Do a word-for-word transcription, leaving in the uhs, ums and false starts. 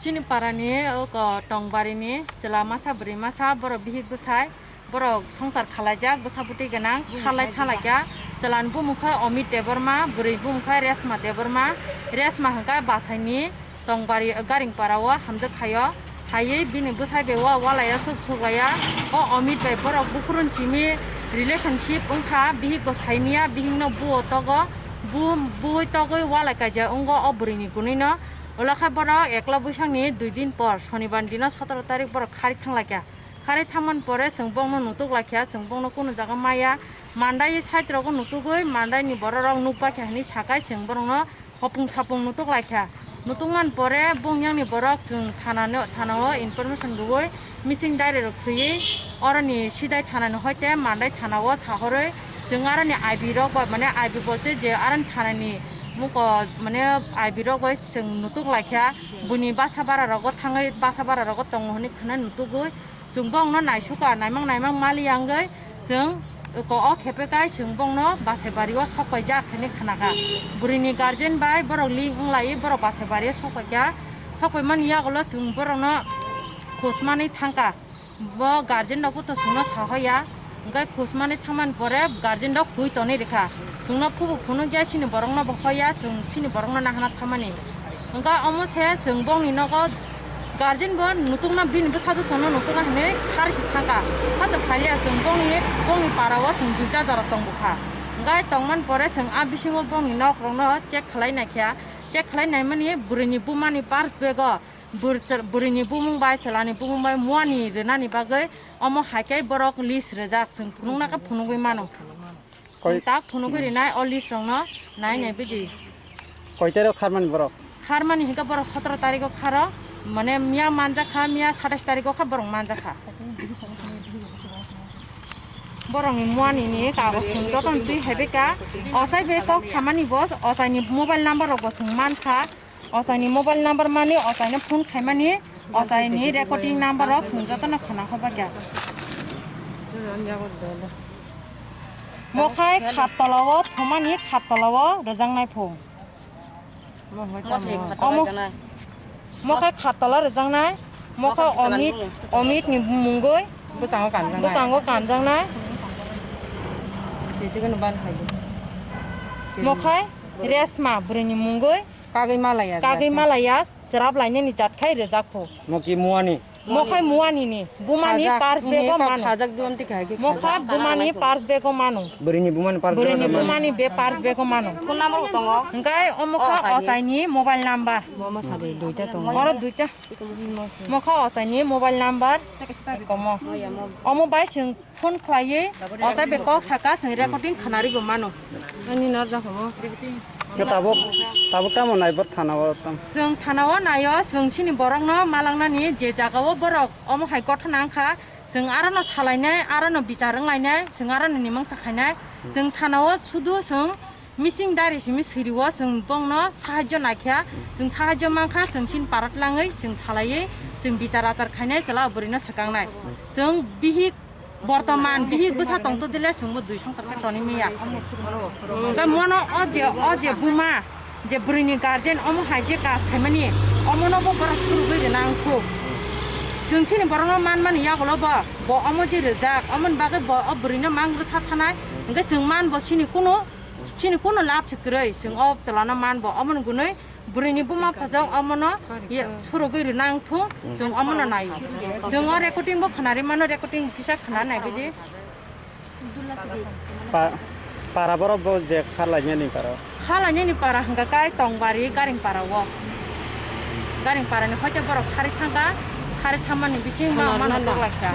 Chini parani oko tongbarini chwla masa bwrwi masa borok bihik bwsai borok songsar khalaijak bwsa bwtwi gwnang khalai thalaikha. Chwlani bumung khe Omit Debbarma, bwrwi bumung khe Resma Debbarma. Resma hwnkhe basaini Tongbari Garingpara o hamjak khaio. Haiwi bini bwsai bai o walai o suk suk lai ya. O Omit bai borok bukurun simi relationship wngkha, bihik bo saimiya, bihik no buo togo, bu-, bui togwi walai kaijak wngo o bwrwi ni kunui no. Ulo khe borok ekla bwsakni dui din por, Sonibar ni dino sotoro tarik borok khari thang lai kha. Khari thangmani pore chwng bongno nutuk lai kha, chwng bongno kunu jaga maya, mandai side rogo nutugwi, mandai ni borok rok nukba kha hinwi sakai chwng borokno hopung sapung nutuk lai kha. Nutuk man pore bung yang ni borok chwng thana no, thana o information rwui missing diary rok swiwi oroni sidai thana ni hoite mandai thana o sahorwi chwng aroni I B rok ba mane I B bolte je aroni thana ni muko mane I B rok bai chwng nutuk lai kha. Buni basa bara rogo thangwi basa bara rogo tongo hinwi khwnai nutugwi. Chwng bongno naisuka, naimang naimang mali wngwi chwng ko o khepe kai chwng bongno Basaibari o sok paijak hinwi khna kha. Bwrwini guardian bai borok link wng lai borok Basaibari o sok paikha. Sok paimani yagulo chwng borokno khosmani thangkha. Bo guardian rok bo to chwngno sahoya. Hwnkhe khosmani thangmani pore guardian rok hui tonwi rikha. Chwngno phubo phunukya chini borokno bo hoya, chwng chini borokno nahana thamani. Hwnkhe omo se chwng bongni nogo guardian bo nutukna bini bwsajwk chwngno nutukna hinwi kharwi se thangkha. Hachwk phaliya chwng bongni, bongni para o chwng duita jora tongbukha. Hwnkhe tongmani pore chwng a bisingo bongni nok rokno check khlai naikha. Check khlai naimani bwrwini bumani purse bag o bwrcha-, bwrwini bumung bai chwlani bumung bai muani rwnani bagwi omo hai khe borok list rijak, chwng phunukna khe phunugwi mano. Koi- Chwng tak phunugwi rinai o list rokno nai nai bidi. Koi tarik o kharmani borok? Kharmani hinkhe borok sotoro tarikh o kharo, mane miya manjakha, miya satais tarikh o kha borok manjakha. Borokni muani ni kagoj chwng jotono twi hai bai kha. Ochai bai kok samani bo, ochaini mobile number rok bo chwng mankha. Ochaini mobile number mani, ochaino phone khaimani, ochaini recording number rok chwng jotono khna kho bagya. Mokhai khat tola o thumani khat tola o rwjaknai pho. Omo, mokhai khat tola rwjaknai, mokhai Omit, Omit ni mungoi. Bwskango kanjaknai. Bwskango kanjaknai. Mokhai Resma bwrwini mungoi. Kagwi malaya. Kagwi malaya, chwrap lainani jat khai rwjak pho. Moki muani. Mokhai muani ni, bumani purse bag o mano. Khajak duon tikha hai khe. Mokha bumani purse bag o mano. Bwrwini bumani purse bag o mano. Bwrwini bumani be purse bag o mano. Phone number bo tongo. Hwnkhe o mokha ochaini mobile number. Bo masa bai duita tongo. Oro duita. Mokha ochaini mobile number. Komo. Omo bai chwng phone khlaiwi, ochai bai kok saka, chwng recording khnari bo mano. Ani nar jakho. Ke tabuk, tabuk tamo nai bor thana o tam. Chwng thana o naio, chwng chini borokno malangnani je jaga o borok omo hai gothana wngkha, chwng arono salainai, arono bichar wnglainai, chwng arono nimang sakhainai. Chwng thana o sudu chwng missing diary simi siri o chwng bongno sahajyo naikha, chwng sahajyo mankha, chwng chini para tlangwi chwng salaiwi chwng bichar achar khainai chwla o bwrwino swkangnai. Chwng bihik Bortoman bihik bwsa tongtwdile chwngbo dui songtor khe tonwi manya. Hwnkhe mono o je, o je buma, je bwrwini guardian omo hai je kaj khaimani, omono bo borok surugwi rwna wngkhu. Chwng chini borokno manmani yagulo bo, bo omo je rwjak, omoni bagwi bo o bwrwino mang rwtha thanai. Hwnkhe chwng man bo chini kuno, chini kuno lab se kwrwi, chwng o chwlano man bo, omoni gunwi Bwrwini buma phajak omono ye surugwi rwna wngthung, chwng omono naio. Chwng o recording bo khwnarwi mano, recording kisa khwna naibaidi. Pa-, para borok bo je kha lainani para. Kha lainani para hwnkha kai Tongbari Garing para o. Garing parani hoite borok khari thangkha, khari thammani bising ma mano toklaikha.